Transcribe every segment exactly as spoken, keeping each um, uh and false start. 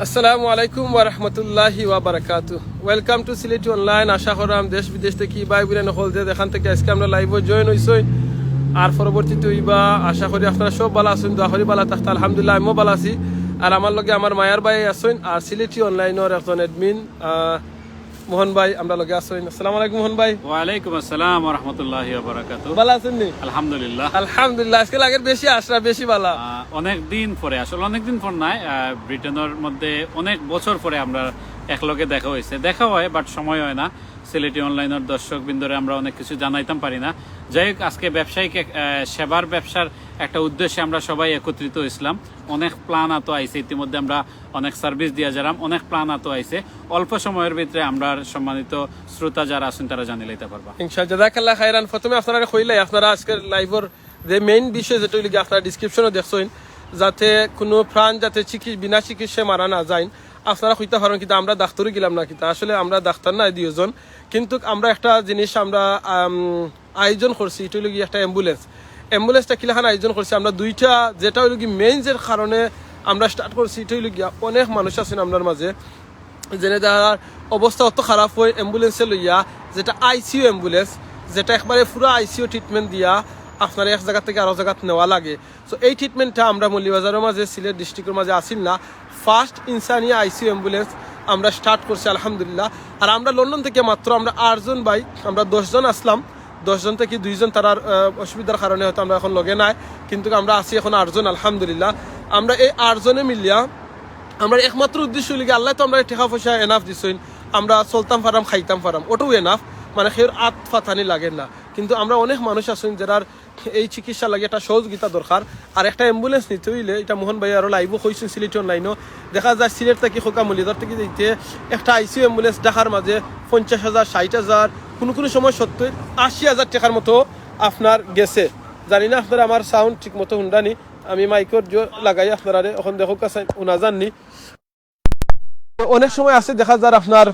আসসালামু আলাইকুম ওয়া রাহমাতুল্লাহি ওয়া বারাকাতু। Welcome to সিলেটি অনলাইন। আশা করাম দেশ বিদেশ থাকি ভাই বোন অকল যে যেখান থাকি আজকে আমরার live-ও join অইছইন, আর পরবর্তীতে অইবা, আশা করি আপনারা সব ভালা আছইন, দোয়া করি ভালা থাকতা। আলহামদুলিল্লাহ, আমিও ভালা আছি। আর আমার লগে আমার মায়ার ভাই আছইন, আর সিলেটি অনলাইনর একজন admin, আহ, মোহন ভাই আমরার লগে আছইন। আসসালামু আলাইকুম মোহন ভাই। ওয়ালাইকুম আসসালাম ওয়া রাহমাতুল্লাহি ওয়া বারাকাতুহু। ভালা আছইন নি? আলহামদুলিল্লাহ। আলহামদুলিল্লাহ, আজকে লাগের বেশি আশরা, বেশি ভালা। আহ, অনেক দিন পরে, আসলে অনেক দিন পর নায়, আহ, ব্রিটেনর মধ্যে অনেক বছর পরে আমরা একলগে দেখা অইছে। দেখা অয়, but সময় অয় না। সিলেটি অনলাইনর দর্শকবৃন্দরে আমরা অনেক কিছু জানাইতাম পারি না। যাই হোক, আজকে ব্যবসায়িক এক, আহ, সেবার ব্যবসার একটা উদ্দেশ্যে আমরা সবাই একত্রিত অইছলাম। অনেক প্ল্যান আতো আইছে, ইতিমধ্যে আমরা অনেক service দিয়া যারাম, অনেক প্ল্যান আতো আইছে। অল্প সময়র ভিতরে আমরার সম্মানিত শ্রোতা যারা আছইন তারা জানিলাইতা পারবা। ইনশাআল্লাহ, জাযাকাল্লাহ খাইরান। প্রথমে আপনারারে কইলাই, আপনারা আজকের live-র যে main বিষয় যেটা অইলো গিয়া আপনারা description-ও দেখছইন, যাতে কোনো প্রাণ যাতে চিকি-, বিনা চিকিৎসায় মারা না যাইন। আপনারা কইতা পারইন, "কিন্তু আমরা ডাক্তারও গেলাম না কিতা?" আসলে আমরা ডাক্তার নায় দুইজন, কিন্তু আমরা একটা জিনিস আমরা, আম, আয়োজন করছি, ইটা অইলো গিয়া একটা ambulance। Ambulance-টা কিলাখান আয়োজন করছি আমরা দুইটা, যেটা অইলো গিয়া main যে কারণে আমরা start করছি, ইটা অইলো গিয়া অনেক মানুষ আছইন আমরার মাঝে, যেনে যারার অবস্থা অত খারাপ অয় ambulance-এ লইয়া, যেটা ICU ambulance, যেটা একবারে পুরা ICU treatment দিয়া আপনারে এক জাগা থাকি আরো জাগাত নেওয়া লাগে। So এই treatment-টা আমরা মৌলভীবাজারর মাঝে, সিলেট district-র মাঝে আছিল না, first ইনসানিয়া ICU ambulance আমরা start করছি আলহামদুলিল্লাহ। আর আমরা লন্ডন থাকি মাত্র আমরা আটজন ভাই, আমরা দশজন আছলাম, দশজন থাকি দুইজন তারার, আহ, অসুবিধার কারণে হয়তো আমরা এখন লগে নাই, কিন্তু আমরা আছি এখন আটজন আলহামদুলিল্লাহ। আমরা এই আটজনে মিলিয়া আমরার একমাত্র উদ্দেশ্য অইলো গিয়া, আল্লায় তো আমরারে টেকা পয়সা enough দিছইন, আমরা চলতাম পাররাম, খাইতাম পাররাম, ওটাও enough, মানে কেউর আত ফাতানি লাগের না। কিন্তু আমরা অনেক মানুষ আছইন যেরার এই চিকিৎসার লাগি একটা সহযোগিতা দরকার। আর একটা ambulance নিতে অইলে, ইটা মোহন ভাই আরো live-ও কইছইন সিলেটি online-ও, দেখা যায় সিলেট থাকি খোকা মলিদর থাকি যাইতে একটা ICU ambulance ঢাকার মাঝে পঞ্চাশ হাজার, ষাইট হাজার, কুনু কুনু সময় সত্তইর, আশি হাজার টেকার মতো আপনার গেছে। জানি না আপনারা আমার sound ঠিক মতো হুনরা নি, আমি mike-র জোর লাগাই আপনারারে, এখন দেখউক্কা চাইন হুনা যার নি। তো অনেক সময় আছে দেখা যার আপনার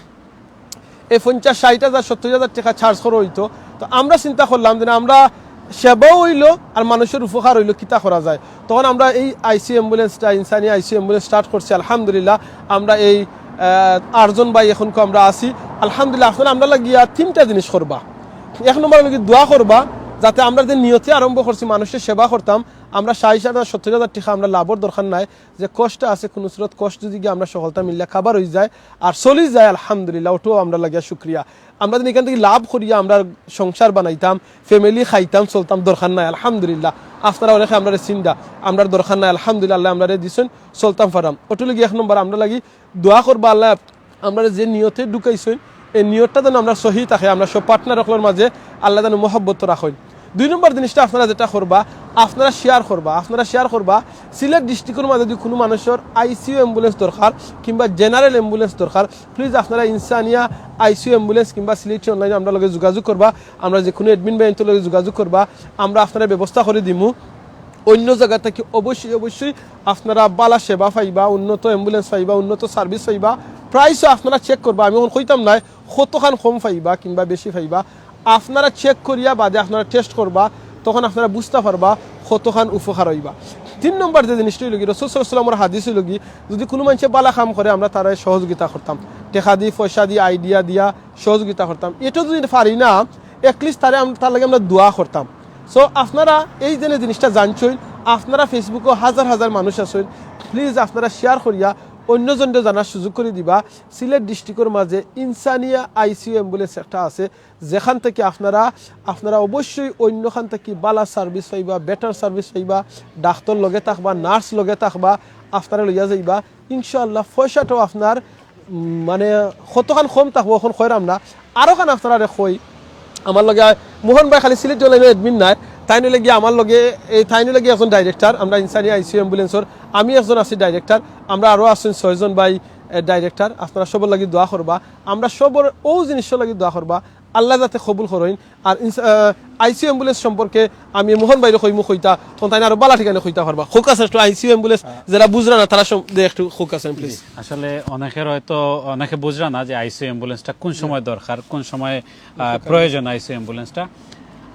এই পঞ্চাশ, ষাইট হাজার, সত্তইর হাজার টেকা charge করা অইতো। তো আমরা চিন্তা করলাম যে না, আমরা সেবাও অইলো আর মানুষর উপকার অইলো, কিতা করা যায়। তখন আমরা এই ICU ambulance-টা, ইনসানিয়া ICU ambulance start করছি আলহামদুলিল্লাহ। আমরা এই, আহ, আটজন ভাই এখনকু আমরা আছি আলহামদুলিল্লাহ। আপনারা আমরার লাগিয়া তিনটা জিনিস করবা। এক নম্বর অইলো গি দোয়া করবা, যাতে আমরা যে নিয়তে আরম্ভ করছি মানুষর সেবা করতাম, আমরা ষাইট হাজার, সত্তইর হাজার টেকা আমরা লাভর দরকার নাই, যে কষ্ট আছে, কুনু সুরত কষ্ট যদি গিয়া আমরা সকলতা মিলিয়া cover অইযায় আর চলি যায়, আলহামদুলিল্লাহ, ওটাও আমরার লাগিয়া শুকরিয়া। আমরা যদি ইখান থাকি লাভ করিয়া আমরার সংসার বানাইতাম, family খাইতাম, চলতাম, দরকার নাই, আলহামদুলিল্লাহ। আপনারা অনেকে আমরারে চিনরা, আমরার দরকার নাই, আলহামদুলিল্লাহ, আল্লায় আমরারে দিছইন, চলতাম পাররাম। ওটা অইলো গি এক নম্বর, আমরার লাগি দোয়া করবা, আল্লায় আমরারে যে নিয়তে ঢুকাইছইন, এই নিয়তটা যেন আমরার সহি থাকে, আমরার সব partner অকলর মাঝে আল্লায় যেন মহব্বত রাখইন। দুই নম্বর জিনিসটা আপনারা যেটা করবা, আপনারা share করবা, আপনারা share করবা। সিলেট district-র মাঝে যদি কুনু মানুষর ICU ambulance দরকার কিংবা general ambulance দরকার, please আপনারা ইনসানিয়া ICU ambulance কিংবা সিলেটি online আমরার লগে যোগাযোগ করবা, আমরা যে কুনু admin ভাইয়াইন্তর লগে যোগাযোগ করবা, আমরা আপনারার ব্যবস্থা করি দিমু। অইন্য জাগা থাকি অবশ্যই, অবশ্যই আপনারা ভালা সেবা পাইবা, উন্নত ambulance পাইবা, উন্নত service পাইবা। Price-ও আপনারা check করবা, আমি এখন কইতাম নায় কতখান কম পাইবা কিংবা বেশি পাইবা, আপনারা check করিয়া বাদে আপনারা test করবা, তখন আপনারা বুঝতা পারবা কতখান উপকার অইবা। তিন নম্বর যে জিনিসটা অইলো গি, রসুল সাল্লাল্লাহু আলাইহি ওয়াসাল্লামর হাদিস অইলো গি, যদি কুনু মানষে ভালা কাম করে, আমরা তারে সহযোগিতা করতাম, টেকা দি, পয়সা দি, idea দিয়া সহযোগিতা করতাম। ইটা যদি পারি না, at least তারে আম-, তার লাগি আমরা দোয়া করতাম। So আপনারা এই যে জিনিসটা জানছইন, আপনারা Facebook-ও হাজার হাজার মানুষ আছইন, please আপনারা share করিয়া অইন্য জনরে জানার সুযোগ করি দিবা। সিলেট district-র মাঝে ইনসানিয়া ICU ambulance একটা আছে, যেখান থাকি আপনারা, আপনারা অবশ্যই অইন্যখান থাকি ভালা service পাইবা, better service পাইবা, ডাক্তর লগে থাকবা, nurse লগে থাকবা, আপনারা লইয়া যাইবা। ইনশাআল্লাহ পয়সাটাও আপনার, উম, মানে, কতখান কম থাকবো, এখন কইরাম না। আরোখান আপনারারে কই, আমার লগে মোহন ভাই খালি সিলেটি online-র admin নায়, তাইন অইলা গি আমার লগে, এই তাইন অইলা গি একজন director, আমরা ইনসানিয়া ICU ambulance-র, আমি একজন আছি director, আমরা আরো আছইন ছয়জন ভাই, এ, director, আপনারা সবর লাগি দোয়া করবা, আমরা সবর অউ জিনিসর লাগি দোয়া করবা, আল্লায় যাতে কবুল করইন। আর ইনস-, আহ, ICU ambulance সম্পর্কে আমি মোহন ভাইরে কইমু কইতা, তখন তাইন আরো ভালা ঠিকানা কইতা পারবা। কউক্কা চাইন একটু ICU ambulance যারা বুঝরা না, তারা সম-, দে একটু কউক্কা চাইন, please। আসলে অনেকের হয়তো, অনেকে বুঝরা না যে ICU ambulance-টা কোন সময় দরকার, কোন সময়, আহ, প্রয়োজন ICU ambulance-টা।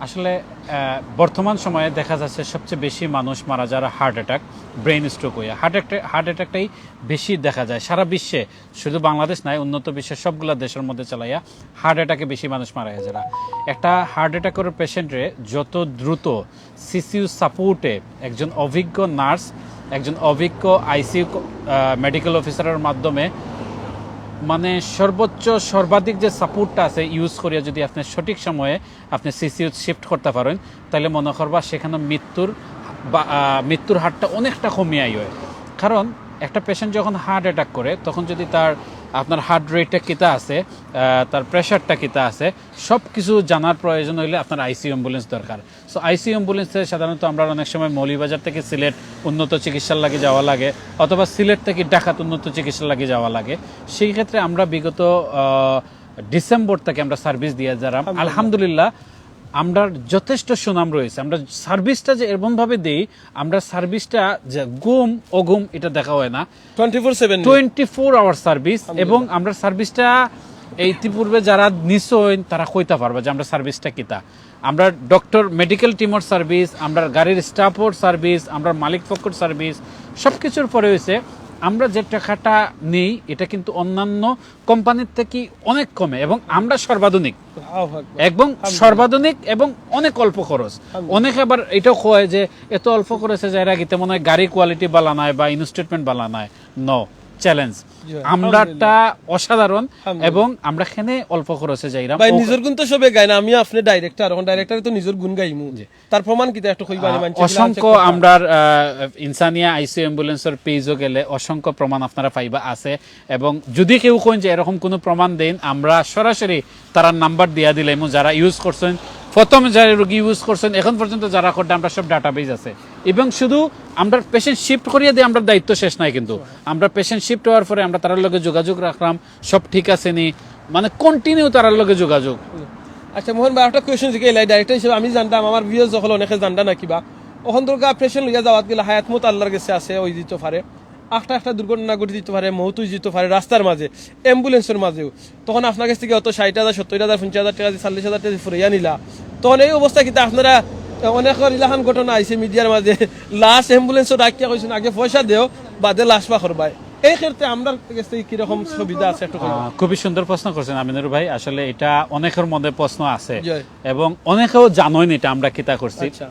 আসলে আহ, বর্তমান সময়ে দেখা যাচ্ছে সবচেয়ে বেশি মানুষ মারা যারা হার্ট অ্যাটাক, ব্রেন স্ট্রোক হয়ে। হার্ট অ্যাটাক হার্ট অ্যাটাকটাই বেশি দেখা যায় সারা বিশ্বে। শুধু বাংলাদেশ নয়, উন্নত বিশ্বের সবগুলা দেশের মধ্যে চালাইয়া হার্ট অ্যাটাকে বেশি মানুষ মারা যায় যারা। একটা হার্ট অ্যাটাকের পেশেন্টরে যত দ্রুত সিসিইউ সাপোর্টে একজন অভিজ্ঞ নার্স, একজন অভিজ্ঞ আইসিইউ মেডিকেল অফিসারের মাধ্যমে, মানে, সর্বোচ্চ সর্বাধিক যে সাপোর্টটা আছে ইউজ করিয়া যদি আপনি সঠিক সময়ে আপনি সিসিইউ শিফট করতে পারেন, তাহলে মনে করবা সেখানে মৃত্যুর বা আহ, মৃত্যুর হারটা অনেকটা কমিয়ে আইবে। কারণ একটা পেশেন্ট যখন হার্ট অ্যাটাক করে, তখন যদি তার আপনার হার্ট রেটটা কিতা আছে, আহ, তার প্রেশারটা কিতা আছে, সব কিছু জানার প্রয়োজন হইলে আপনার আইসিইউ অ্যাম্বুলেন্স দরকার। সো আইসিইউ অ্যাম্বুলেন্সে সাধারণত আমরা অনেক সময় মৌলভীবাজার থেকে সিলেট উন্নত চিকিৎসার লাগি যাওয়া লাগে, অথবা সিলেট থেকে ঢাকাত উন্নত চিকিৎসার লাগি যাওয়া লাগে। সেই ক্ষেত্রে আমরা বিগত আহ, ডিসেম্বর থেকে আমরা সার্ভিস দিয়ে যারা, আলহামদুলিল্লাহ। আলহামদুলিল্লাহ, আমরা যথেষ্ট সুনাম রয়েছে। আমরা সার্ভিসটা যে এমনভাবে দেই, আমরা সার্ভিসটা যে ঘুম অঘুম এটা দেখা হয় না। Twenty four seven. Twenty four hour service. এবং আমরা সার্ভিসটা এই ইতিপূর্বে যারা নিছইন তারা কইতা পারবা যে আমরা সার্ভিসটা কিতা। আমরা ডক্টর, মেডিকেল টিমর সার্ভিস, আমরা গাড়ির স্টাফর সার্ভিস, আমরা মালিক পক্ষর সার্ভিস, সব কিছুর পরে হয়েছে আমরা যে টাকাটা নেই, এটা কিন্তু অন্যান্য কোম্পানির থেকে অনেক কমে এবং আমরা সর্বাধুনিক এবং সর্বাধুনিক এবং অনেক অল্প খরচ। অনেকে আবার এটাও কয় যে এত অল্প খরচে যারা গিতে মনে হয় গাড়ি কোয়ালিটি বালা নাই বা ইনস্ট্রুমেন্ট বালা নাই। No, challenge. জি, আমরারটা অসাধারণ। আলহামদুলিল্লাহ। এবং আমরা এখানে অল্প খরচে যাইরাম। ভাই, নিজের গুণ তো সবে গায় না, আমি আপনি ডাইরেক্টর, এখন ডাইরেক্টর তো নিজের গুণ গাইমু। তার প্রমাণ কিতা একটু কইবা, মানে, মানুষের অসংখ্য কিতা আমরার আহ, ইনসানিয়া আইসিইউ অ্যাম্বুলেন্সের পেজও গেলে অসংখ্য প্রমাণ আপনারা পাইবা আছে। এবং যদি কেউ কইন যে এরকম কোনো প্রমাণ দেন, আমরা সরাসরি তারার নাম্বার দিয়া দিলাইমু, যারা ইউজ করছেন, প্রথম যারা রোগী ইউজ করছেন, এখন পর্যন্ত যারা করতে, আমরা সব ডাটাবেস আছে। এবং শুধু আমরা পেশেন্ট শিফট করিয়ে দিয়ে আমরা দায়িত্ব শেষ নাই, কিন্তু আমরা পেশেন্ট শিফট হওয়ার পরে আমরা তারার লগে যোগাযোগ রাখলাম, সব ঠিক আছে নি, মানে কন্টিনিউ তারার লগে যোগাযোগ। আচ্ছা মোহন ভাই, একটা কোয়েশ্চেন জিজ্ঞেস করলাই ডাইরেক্টর হিসেবে, আমি জানতাম, আমার ভিউয়ার্স যখন অনেকে জানতা না কিবা, ওখান থেকে পেশেন্ট লইয়া যাওয়াত গেলে হায়াত মত আল্লাহর গেছে আছে, ওই দিতে পারে, একটা একটা দুর্ঘটনা ঘটি দিতে পারে, মৌত হয়ে যেতে পারে রাস্তার মাঝে, অ্যাম্বুলেন্সের মাঝেও। তখন আপনার কাছ থেকে অত ষাট হাজার, সত্তর হাজার, পঞ্চাশ হাজার টাকা, চল্লিশ হাজার টাকা ফুরাইয়া নিলা, তখন এই অবস্থা কিতা আপনারা, অনেক ইলাখান ঘটনা আইছে মিডিয়ার মাঝে, লাশ অ্যাম্বুলেন্সও ডাকিয়া কইছেন আগে পয়সা দেও, বাদে লাশ বা করবায়। এই ক্ষেত্রে আমরা কাছ থেকে কিরকম সুবিধা আছে একটু কইবা? আহ, খুবই সুন্দর প্রশ্ন করছেন আমিনুর ভাই। আসলে এটা অনেকের মধ্যে প্রশ্ন আছে জি। এবং অনেকেও জানোই না এটা আমরা কিতা করছি। আচ্ছা।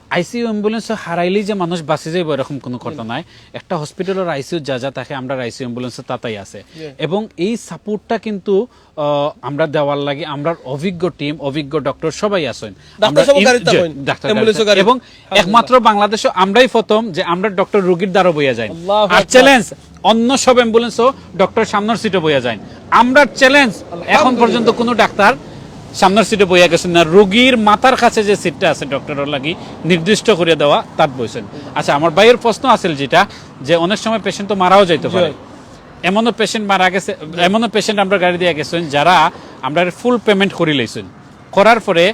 আইসিইউ অ্যাম্বুলেন্স হারাইলেই যে মানুষ বাঁচি যাইব এরকম কোনো কথা নাই। একটা হসপিটালের আইসিইউ যা যা থাকে, আমরা আইসিইউ অ্যাম্বুলেন্সে তাতাই আছে। এবং এই সাপোর্টটা কিন্তু আহ, আমরা দেওয়ার লাগি আমরা অভিজ্ঞ টিম, অভিজ্ঞ ডক্টর সবাই আছেন। ডাক্তার আমরা সব ইন- গাড়িতে জি, থাকেন, ডাক্তার অ্যাম্বুলেন্সও গাড়িতে। গাড়িতে। এবং একমাত্র বাংলাদেশে আমরাই প্রথম যে আমরা ডক্টর রুগীর দ্বারা বইয়া যাই। আল্লাহু আর আকবার। চ্যালেঞ্জ, অন্য সব অ্যাম্বুলেন্সও ডক্টর সামনের সিটে বইয়া যান। আমরা চ্যালেঞ্জ, এখন পর্যন্ত কোনো ডাক্তার সামনের সিটে বইয়া গেছেন না। রুগীর মাথার কাছে যে সিটটা আছে ডক্টরের লাগি নির্দিষ্ট করে দেওয়া, তাত বইছেন। আচ্ছা, আমার ভাইয়ের প্রশ্ন আছিল যেটা, যে অনেক সময় পেশেন্ট তো মারাও যাইতে পারে। এমনও পেশেন্ট মারা গেছে, এমনও পেশেন্ট আমরা গাড়ি দিয়ে গেছেন যারা আমরা ফুল পেমেন্ট করে লইছেন, করার পরে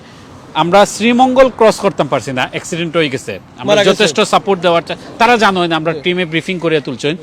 আমরা শ্রীমঙ্গল ক্রস করতাম পারছি না, অ্যাক্সিডেন্ট হয়ে গেছে। আমরা মারা গেছে। যথেষ্ট সাপোর্ট দেওয়ার চা-, তারা জানো না, আমরা টিমে ব্রিফিং করে তুলছেন।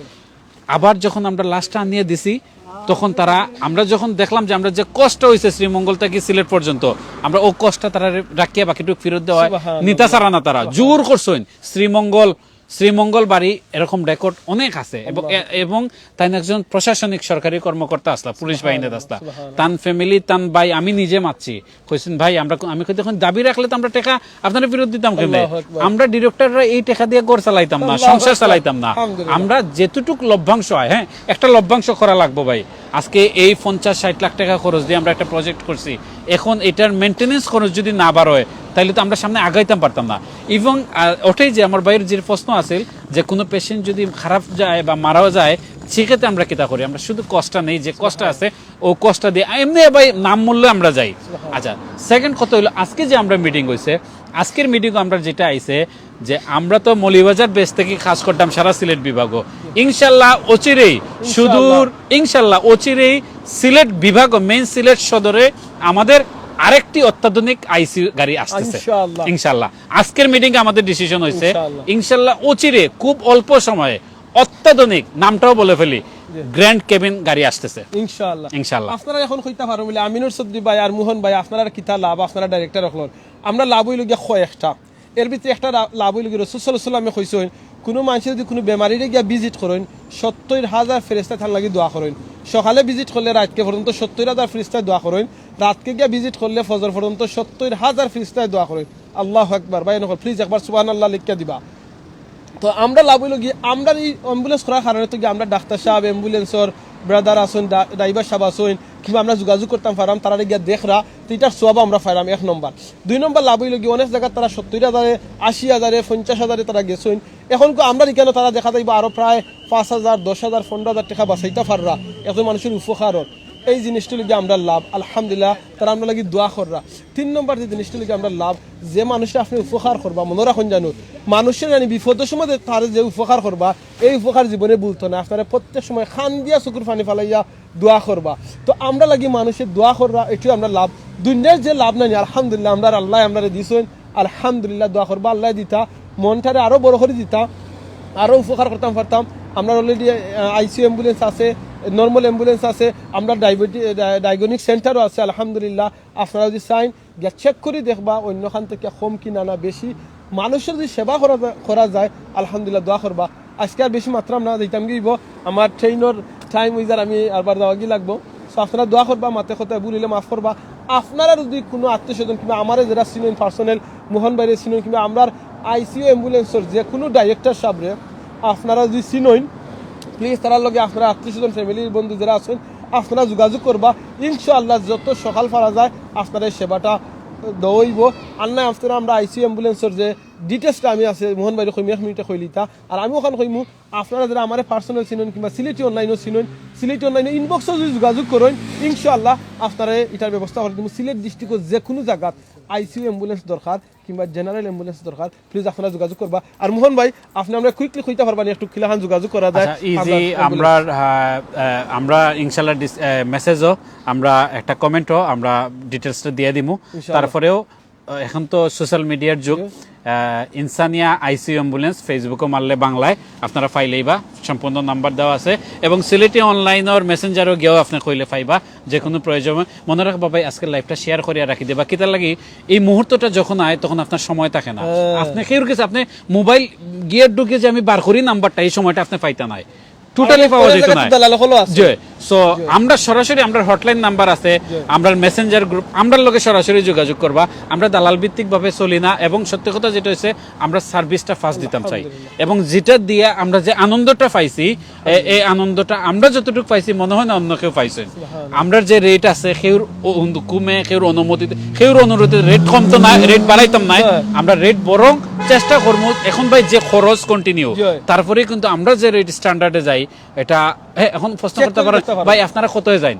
আবার যখন আমরা লাশটা আনিয়ে দিছি, তখন তারা, আমরা যখন দেখলাম যে আমরা যে কষ্ট হয়েছে শ্রীমঙ্গল থেকে সিলেট পর্যন্ত, আমরা ও কষ্ট তারা রাখিয়া বাকিটুক ফেরত দেওয়া সুবহানাল্লাহ। নিতা ছাড়া না, তারা জোর করছেন। শ্রীমঙ্গল শ্রীমঙ্গল বাড়ি এরকম রেকর্ড অনেক আছে এবং এ- এবং তাই একজন প্রশাসনিক সরকারি কর্মকর্তা আসলা, পুলিশ বাহিনীর আসলা। তান ফ্যামিলি, তান ভাই, আমি নিজে মাতছি, কইছেন, "ভাই, আমরা কো-," আমি কই, "দেখুন, দাবি রাখলে তো আমরা টাকা আপনারা ফেরত দিতাম কেমনে? আল্লাহু আকবার। আমরা ডিরেক্টর এই টাকা দিয়ে ঘর চালাইতাম না, আল্লাহু সংসার আকবার। চালাইতাম না। আলহামদুলিল্লাহ। আমরা যেটুক লভ্যাংশ হয়, হ্যাঁ, একটা লভ্যাংশ করা লাগবো ভাই। আজকে এই পঞ্চাশ ষাট লাখ টাকা খরচ দিয়ে আমরা একটা প্রজেক্ট করছি, এখন এটার মেইনটেনেন্স খরচ যদি না বাড়ায়, তাহলে তো আমরা সামনে আগাইতাম পারতাম না।" এবং আহ, ওটাই যে আমার ভাইয়ের যে প্রশ্ন আছে, যে কোনো পেশেন্ট যদি খারাপ যায় বা মারাও যায়, সেক্ষেত্রে আমরা কিতা করি? আমরা শুধু কস্টটা নেই, যে কস্টটা আছে, ও কস্টটা দিয়ে এমনি ভাই নাম মূল্যে আমরা যাই। আচ্ছা, সেকেন্ড কথা হলো, আজকে যে আমরা মিটিং হয়েছে, আজকের মিটিং আমরা যেটা আইছে, যে আমরা তো মৌলভীবাজার বেস থেকে কাজ করতাম সারা সিলেট বিভাগও। ইনশাল্লাহ অচিরেই, সুদূর ইনশাল্লাহ অচিরেই সিলেট বিভাগ, মেইন সিলেট সদরে আমাদের আরেকটি অত্যাধুনিক আইসিইউ গাড়ি আসতেছে। ইনশাআল্লাহ। ইনশাল্লাহ। আজকের মিটিং আমাদের ডিসিশন হয়েছে, ইনশাআল্লাহ। ইনশাল্লাহ অচিরে খুব অল্প সময়ে অত্যাধুনিক, নামটাও বলে ফেলি, গ্র্যান্ড কেবিন গাড়ি আসতেছে। ইনশাআল্লাহ। ইনশাআল্লাহ। আপনারা এখন কইতা পারো বলে আমিনুর চৌধুরী ভাই আর মোহন ভাই, আপনারার কিতা লাভ, আপনারা ডাইরেক্টর অকলর। আমরা লাভ অইল গিয়া কয় একটা। এর ভিতরে একটা লা- লাভ অইল গিয়া রসুল সাল্লাল্লাহু আলাইহি ওয়াসাল্লামে কইছইন, কোনো মানুষে যদি কোনো বেমারিরে গিয়া ভিজিট করইন, সত্তর হাজার ফেরেশতা তার লাগি দোয়া করইন। সকালে ভিজিট করলে রাতকে পর্যন্ত সত্তর হাজার ফেরেশতা দোয়া করইন। রাতকে গিয়া ভিজিট করলে ফজর পর্যন্ত সত্তর হাজার ফেরেশতা দোয়া করইন। আল্লাহু আকবার। ভাই, নকল প্লিজ একবার সুবহানাল্লাহ লিখিয়া দিবা। তো আমরা লাভ অইল কি, আমরা এই অ্যাম্বুলেন্স করার কারণে তো কি আমরা ডাক্তার সাহেব, অ্যাম্বুলেন্সর ব্রাদার আছইন, ডা- ড্রাইভার সাহেব আছইন, কিংবা আমরা যোগাযোগ করতাম পারাম, তারারে গিয়া দেখরা, তো ইটার সওয়াব আমরা পাইরাম এক নম্বর। দুই নম্বর লাভ অইল কি, অনেক জায়গাত তারা সত্তর হাজারে, আশি হাজারে, পঞ্চাশ হাজারে তারা গেছইন। এখন কো আমরা এখানে তারা দেখা যাইব আরো প্রায় পাঁচ হাজার, দশ হাজার, পনেরো হাজার টাকা বাঁচাইতা পাররা, এত মানুষের উপকার অর। এই জিনিসটা লাগি আমরা লাভ, আলহামদুলিল্লাহ, তারা আমরা লাগি দোয়া কররা। তিন নম্বর যে জিনিসটা লাগি আমরা লাভ, যে মানুষের আপনি উপকার করবা, মনে রাখুন জানো, মানুষের জানি বিপদের সময় যে তার যে উপকার করবা, এই উপকার জীবনে ভুলতো না। আপনারা প্রত্যেক সময় খান দিয়া চকুর পানি ফালাইয়া দোয়া করবা। তো আমরা লাগি মানুষের দোয়া কররা, এটিও আমরা লাভ। দুনিয়ার যে লাভ নাই, আলহামদুলিল্লাহ, আমরা আল্লাহ আমরা দিছইন, আলহামদুলিল্লাহ, দোয়া করবা, আল্লাহ দিতা, মনটারে আরো বড় করে দিতা, আরো উপকার করতাম পারতাম। আমরা অলরেডি আইসিইউ অ্যাম্বুলেন্স আছে, নর্মাল অ্যাম্বুলেন্স আছে, আমরা ডায়াবেটি ডায়াগনিক সেন্টারও আছে, আলহামদুলিল্লাহ। আপনারা যদি চাইন, গিয়া চেক করি দেখবা অন্যখান থেকে কম কি না, না বেশি। মানুষের যদি সেবা করা যায়, করা যায়, আলহামদুলিল্লাহ, দোয়া করবা। আজকে আর বেশি মাতরাম না, যাইতাম গিব, আমার ট্রেইনর টাইম অই যার, আমি আরবার যাওয়া গি লাগবো। তো আপনারা দোয়া করবা, মাতে কথায় ভুল অইলে মাফ করবা। আপনারা যদি কোনো আত্মীয় স্বজন কিংবা আমারে যারা চিনইন পার্সোনাল, মোহন ভাইরে চিনইন কিংবা আমরার আইসিইউ অ্যাম্বুলেন্সর যে কোনো ডাইরেক্টর সাহেবরে আপনারা যদি চিনইন, প্লিজ তারার লগে আপনারা আত্মীয় স্বজন, ফ্যামিলির বন্ধু যারা আছইন, আপনারা যোগাযোগ করবা। ইনশাআল্লাহ, যত সকাল পারা যায় আপনারা এই সেবাটা দেওয়া অইব। আর না আপনারা আমরা আইসিইউ অ্যাম্বুলেন্সর যে ডিটেলসটা আমি আছে মোহন ভাইরে কইমু, এক মিনিটে কইলিতা। আর আমি ওখান কইমু, আপনারা যারা আমারে পার্সোনাল চিনইন কিংবা সিলেটি অনলাইনও চিনইন, সিলেটি অনলাইনে ইনবক্সও যদি যোগাযোগ করইন, ইনশাআল্লাহ আপনারা এটার ব্যবস্থা করে দিমু। সিলেট ডিস্ট্রিক্টর যে কোনো জায়গাত আইসিইউ অ্যাম্বুলেন্স দরকার কিংবা জেনারেল অ্যাম্বুলেন্স দরকার, প্লিজ আপনারা যোগাযোগ করবা। আর মোহন ভাই, আপনি আমরা কুইকলি কইতা পারবা নি একটু কিলাখান যোগাযোগ করা যায়? আচ্ছা, ইজি। আমরা আহ, আহ, আমরা ইনশাল্লাহ মেসেজও, আমরা একটা কমেন্টও আমরা ডিটেলসটা দিয়ে দিমু। তারপরেও আহ, এখন তো সোশ্যাল মিডিয়ার যুগ। আহ, ইনসানিয়া আইসিইউ অ্যাম্বুলেন্স ফেসবুকও মারলে বাংলায় আপনারা পাইলেই বা সম্পূর্ণ নাম্বার দেওয়া আছে। এবং সিলেটি অনলাইনর মেসেঞ্জারও গিয়েও আপনি কইলে পাইবা যে কোনো প্রয়োজনে। মনে রাখবা ভাই, আজকের লাইভটা শেয়ার করিয়া রাখি দিবা। কিতার লাগি, এই মুহূর্তটা যখন আয় তখন আপনার সময় থাকে না। আপনি কেউর কাছে আপনি মোবাইল গিয়ার ঢুকে যে আমি বার করি নাম্বারটা, এই সময়টা আপনি পাইতা নাই, টোটালি পাওয়া যেত না। দালাল হলো আছে। জি। সো আমরা সরাসরি, আমরার হটলাইন নাম্বার আছে, আমরার মেসেঞ্জার গ্রুপ, আমরার লগে সরাসরি যোগাযোগ করবা। আমরা দালাল ভিত্তিক ভাবে চলি না, এবং সত্যি কথা যেটা হইছে, আমরা সার্ভিসটা ফার্স্ট দিতাম চাই। এবং যেটা দিয়ে আমরা যে আনন্দটা পাইছি, এ- এই আনন্দটা আমরা যতটুকু পাইছি, মনে হয় না অন্য কেউ পাইছে। আমরার যে রেট আছে, কেউর অ- অনু- হুকুমে, কেউর অনুমতিতে, কেউর অনুরোধে রেট কমতো না, রেট বাড়াইতাম না। আমরা রেট বরং চেষ্টা করবো। এখন ভাই যে খরচ কন্টিনিউ, তারপরে কিন্তু আমরা যে রেট স্ট্যান্ডার্ডে যাই, এটা, হ্যাঁ, এখন প্রশ্ন করতে পারেন, "ভাই, আপনারা কত হয়ে যান?"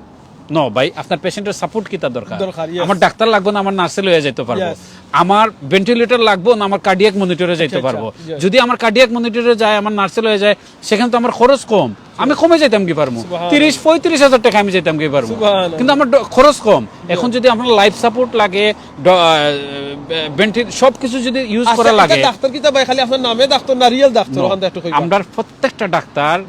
নো ভাই, আপনার পেশেন্টের সাপোর্ট কিতা দরকার? দরকার, yes। আমার ডাক্তার লাগবো না, আমার নার্সে লইয়া যাইতে পারবো। Yes। আমার ভেন্টিলেটর লাগবো না, আমার কার্ডিয়াক মনিটরে যাইতে পারবো। Yes। যদি আমার কার্ডিয়াক মনিটরে যায়, আমার নার্সে লইয়া যায়, সেখানে তো আমার খরচ কম, আমি কমে যাইতাম কি পারবো? তিরিশ পঁয়ত্রিশ হাজার টাকা আমি যাইতাম কি পারবো? কিন্তু আমার ড- খরচ কম। এখন যদি আপনার লাইফ সাপোর্ট লাগে, ড- আহ, ভেন্টিল সব কিছু যদি ইউজ করা লাগে, ডাক্তার কিতা ভাই খালি আপনার নামে ডাক্তার না, রিয়েল ডাক্তার? ওখান থেকে একটু কইবা। আমরা প্রত্যেকটা ডাক্তার,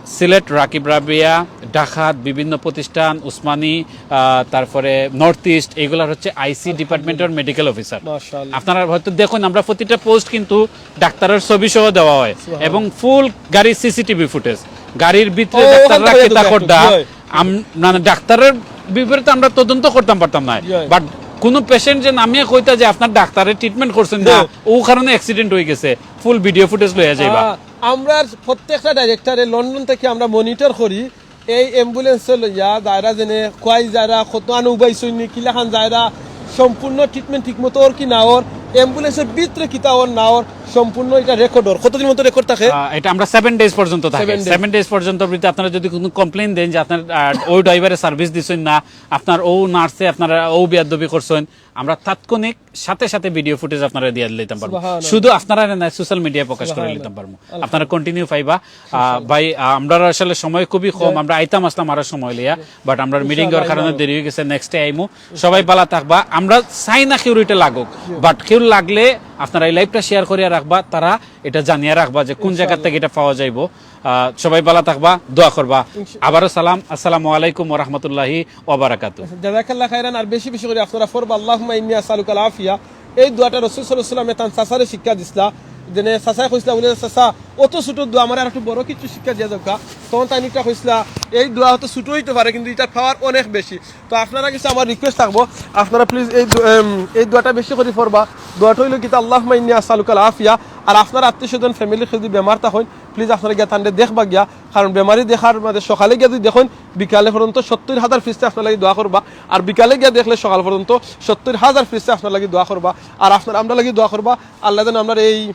সিলেট রাকিব রাবেয়া, ঢাকাত বিভিন্ন প্রতিষ্ঠান, উসমানী, আহ, তারপরে নর্থ ইস্ট, এগুলার হচ্ছে আইসি ডিপার্টমেন্টের মেডিকেল অফিসার। মাশাআল্লাহ। আপনারা হয়তো দেখুন, আমরা প্রতিটা পোস্ট কিন্তু ডাক্তারের ছবি সহ দেওয়া হয় এবং ফুল গাড়ির সিসিটিভি ফুটেজ, গাড়ির ভিতরে ডাক্তাররা কিতা করদা, আম- মানে ডাক্তারের বিপরীতে আমরা তদন্ত করতাম পারতাম না। বাট কোনো পেশেন্ট যে নামিয়ে কইতা যে আপনার ডাক্তারে ট্রিটমেন্ট করছেন না, ও কারণে অ্যাক্সিডেন্ট হয়ে গেছে, ফুল ভিডিও ফুটেজ লইয়া যাইবা। আহ, আমরা প্রত্যেকটা ডাইরেক্টরে লন্ডন থেকে আমরা মনিটর করি, এই অ্যাম্বুলেন্স লইয়া যারা যেনে কয় যারা কত আনো উবাইছইন নি, কিলাখান যারা সম্পূর্ণ ট্রিটমেন্ট ঠিক মতো ওর কি না ওর, অ্যাম্বুলেন্সের ভিতরে কিতা ওর না ওর, সম্পূর্ণ এটা রেকর্ড ওর। কতদিন মতো রেকর্ড থাকে? আহ, এটা আমরা সেভেন ডেজ পর্যন্ত থাকে। Seven days. সেভেন ডেজ পর্যন্ত ভিতরে আপনারা যদি কোনো কমপ্লেন দেন যে আপনার, আহ, ওই ড্রাইভারে সার্ভিস দিছইন না, আপনার ও নার্সে আপনারা ও বেয়াদবি করছইন, আমরা তাৎক্ষণিক সাথে সাথে ভিডিও ফুটেজ আপনারা দিয়ে দিতাম পারবো। শুধু আপনারা না, সোশ্যাল মিডিয়ায় প্রকাশ করে দিতাম পারবো। আপনারা কন্টিনিউ পাইবা। আহ, ভাই, আহ, আমরা আসলে সময় খুবই কম, আমরা আইতাম আসলাম আরো সময় লইয়া, বাট আমরা মিটিং এর কারণে দেরি হয়ে গেছে, নেক্সট ডে আইমু। সবাই ভালা থাকবা। আমরা চাই না কেউ এটা লাগুক, বাট কেউ লাগলে আপনারা এই লাইভটা শেয়ার করিয়া রাখবা, তারা এটা জানিয়া রাখবা যে কোন জায়গা ইনশাআল্লাহ। থেকে এটা পাওয়া যাইব। আহ, সবাই ভালা থাকবা, দোয়া করবা। ইনশা- আবারও সালাম, আসসালামু আলাইকুম ওয়া রাহমাতুল্লাহি ওয়া বারাকাতুহু। জাযাকাল্লাহ খাইরান। আর বেশি বেশি করি আপনারা পড়বা আল্লাহুম্মা ইন্নী আসআলুকাল আফিয়া। এই দোয়াটা রাসূল সাল্লাল্লাহু আলাইহি ওয়াসাল্লামে তান চাচারে শিক্ষা দিছলা, যেনে চাচায় কইছলা, "বুলে চাচা, অত ছোট দোয়া, আমারে আর একটু বড় কিছু শিক্ষা দিয়া দেউক্কা।" তখন তাইন ইটা কইছলা, এই দোয়া হয়তো ছোট হইতে পারে, কিন্তু ইটার পাওয়ার অনেক বেশি। তো আপনারা কিছু আমার রিকোয়েস্ট থাকবো, আপনারা প্লিজ এই দো-, এম, এই দোয়াটা বেশি করি পড়বা। দোয়াটা হইল কিতা, আল্লাহুম্মা ইন্নী আসআলুকাল আফিয়া। আর আপনার আত্মীয় স্বজন, ফ্যামিলি যদি বেমার থাকইন, প্লিজ আপনারা গিয়া তানরে দেখবা গিয়া, কারণ বেমারি দেখার মাঝে সকালে গিয়া যদি দেখইন, বিকালে পর্যন্ত সত্তর হাজার ফিরিস্তা আপনার লাগি দোয়া করবা। আর বিকালে গিয়া দেখলে সকাল পর্যন্ত সত্তর হাজার ফিরিস্তা আপনার লাগি দোয়া করবা। আর আপনার, আমরা লাগি দোয়া করবা, আল্লাহ যেন আমরা এই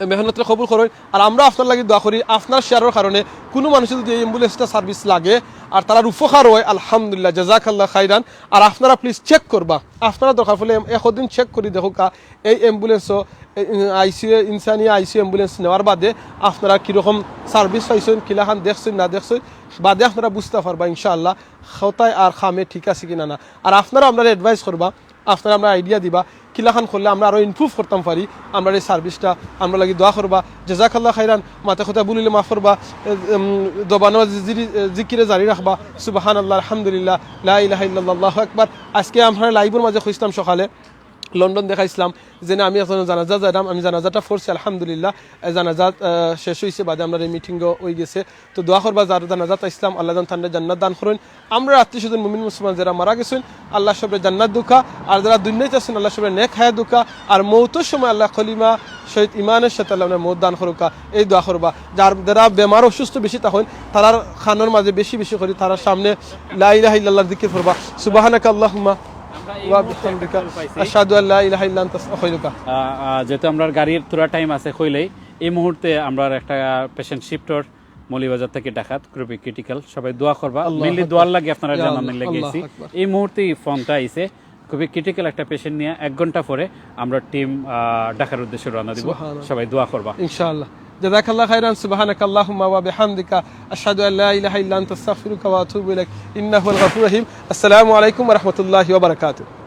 মেহনতরে কবুল করইন। আর আমরা আপনার লাগি দোয়া করি, আপনার শেয়ারর কারণে কোনো মানুষের যদি এই অ্যাম্বুলেন্সটা সার্ভিস লাগে আর তারার উপকার হয়, আলহামদুলিল্লাহ, জাযাকাল্লাহ খাইরান। আর আপনারা প্লিজ চেক করবা, আপনারা দরকার পড়লে এম-, একদিন চেক করি দেখউক্কা, এই অ্যাম্বুলেন্সও, এ, আইসিইউ, ইনসানি আইসিইউ অ্যাম্বুলেন্স নেওয়ার বাদে আপনারা কীরকম সার্ভিস পাইছইন, কিলাখান দেখছইন না দেখছইন, বাদে আপনারা বুঝতা পারবা ইনশাআল্লাহ, কথায় আর কামে ঠিক আছে কিনা না। আর আপনারা আমরারে অ্যাডভাইস করবা, আপনারা আমরারে আইডিয়া দিবা, কিলাখান করলে আমরা আরও ইমপ্রুভ করতাম পারি। আমরার এই সার্ভিসটা, আমরার লাগি দোয়া করবা। জাযাকাল্লাহ খাইরান, মাতে কথা ভুল অইলে মাফ করবা। এ, উম, জবানো জি-, জিরি-, এ, জিকিরে জারি রাখবা, সুবহানাল্লাহ, আলহামদুলিল্লাহ, লা ইলাহা ইল্লাল্লাহ, আল্লাহু আকবার। আজকে আমরা লাইভর মাঝে কইছলাম সকালে, লন্ডন দেখাইছলাম, যেনে আমি একজনর জানাজা যাইরাম, আমি জানাজাটা পড়ছি, আলহামদুলিল্লাহ, এ, জানাজা, আহ, শেষ হইছে, বাদে আমরার এই মিটিংও হই গেছে। তো দোয়া করবা, যার জানাজাত আইছলাম, আল্লাহ যেন তানরে জান্নাত দান করইন। আমরার আত্মীয় স্বজন মুমিন মুসলমান যারা মারা গেছইন, আল্লাহ সবরে জান্নাত দেউক্কা, আর যারা দুনিয়াত আছইন, আল্লাহ সবরে নেক হায়াত দেউক্কা, আর মউতর সময় আল্লাহ কলিমা শহীদ ইমানের সাথে আল্লাহ মউত দান করউক্কা, এই দোয়া করবা। যার, যারা বেমার অসুস্থ বেশি থাকইন, তারার কানর মাঝে বেশি বেশি করি তারার সামনে লা ইলাহা ইল্লাল্লাহর জিকির করবা, সুবহানাকা আল্লাহুম্মা ওয়া বিহামদিকা, আশহাদু আল্লা ইলাহা ইল্লা আনতা, আস্তাগফিরুকা। আহ, আহ, যেহেতু আমরার গাড়ির থুড়া টাইম আছে, কইলেই এই মুহূর্তে আমরার একটা পেশেন্ট শিফট অর মৌলভীবাজার থেকে ঢাকাত, খুবই ক্রিটিক্যাল। সবাই দোয়া করবা, আল্লাহু মেইনলি আকবার। দোয়ার লাগি আপনারা ইয়া জানান আল্লাহ, লাগি আল্লাহু আইছি। আকবার। এই মুহূর্তে এই ফোনটা আইছে, খুবই ক্রিটিক্যাল একটা পেশেন্ট নিয়া এক ঘন্টা পরে আমরা টিম, আহ, ঢাকার উদ্দেশ্যে রওনা দিব। সুবহানাল্লাহ। সবাই দোয়া করবা। ইনশাআল্লাহ। জাযাকাল্লাহ খাইরান, সুবহানাকা আল্লাহুম্মা ওয়া বিহামদিকা, আশহাদু আল্লা ইলাহা ইল্লা আনতা, আস্তাগফিরুকা ওয়া আতুবু ইলাইক। ইন্নাহু হুয়াল গাফুরুর রহিম। আসসালামু আলাইকুম ওয়া রাহমাতুল্লাহি ওয়া বারাকাতুহু।